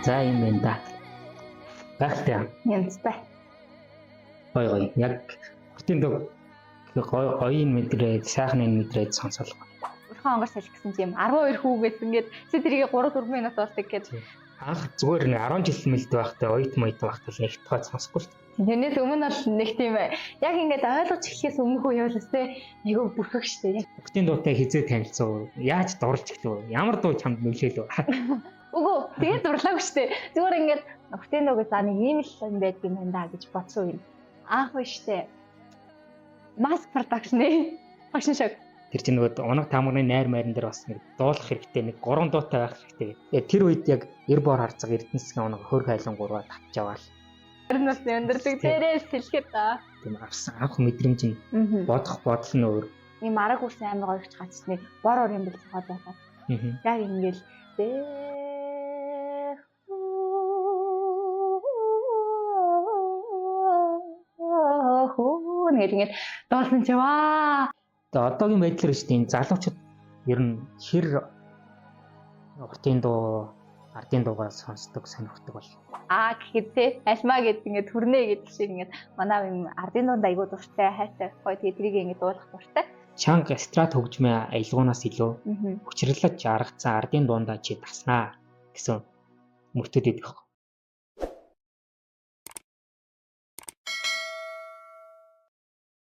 За юм байна да. Гайхалтай. Янзтай. Гой гой. Яг хотын дог гой гоёын мэдрээд, сайхныг мэдрээд сонсол. Өрхөн онгор салхи гэсэн чинь юм 12 хүүгээс ингээд чи тэрийг 3 4 минут болдог гэж. Анх зүгээр нэг 10 жил мэлд байхдаа оюут моют байхдаа л нэг тухай сонсохгүй шүү дээ. Тэрнээс өмнө бол нэг тийм яг ингээд ойлгож эхлэхээс өмнөх үе бол өстэй айгүй бүрхэх штэ. Хотын дуутай хизээ танилцав. Яаж дурлж эхлэв? Ямар дуу чамд нөлөөлөв? Үгүй тэгээд дурлаагүй штэ. Зүгээр ингээд хотын дуугаас за нэг ийм л юм байдаг юм байна да гэж бодсон юм. Анх үе штэ. Mass production-ы багшин шиг. Тэр чинь нөгөө унаг таамагны найр майран дээр бас нэг дуулах хэрэгтэй, нэг 3 дуутай байх хэрэгтэй. Тэгээд тэр үед яг эр бор харцаг Эрдэнэсгийн унаг хөр хайлан гурваа татж аваад. Тэр нь бас өндөрлөг дээрээс хэлэхэд та. Тийм авсан анх мэдрэмж нь бодох бодол нь өөр. Ийм араг үрсэн амар гоё их гацсны бор ор юм бэл цохоод байхад. Яг ингээл хөө нэг ингээл дуулсан чи ваа. Тэгээ одоогийн байдлаар шүү дээ энэ залуучууд ер нь хэр уртын дуу, ардын дуугаа сонсдог, сонирхдаг бол. Аа гэхэд те альмаа гэд ингээд хүрнэ гэдэг шиг ингээд манай юм ардын дуунд айгуу дуртай, хайртай гоё тэгээ тэрийг ингээд дуулах дуртай. Чанга эстрад хөгжмийн аялгуунаас илүү хүчрлэж аргацсан ардын дуундаа чи таснаа гэсэн мөртөд идэх.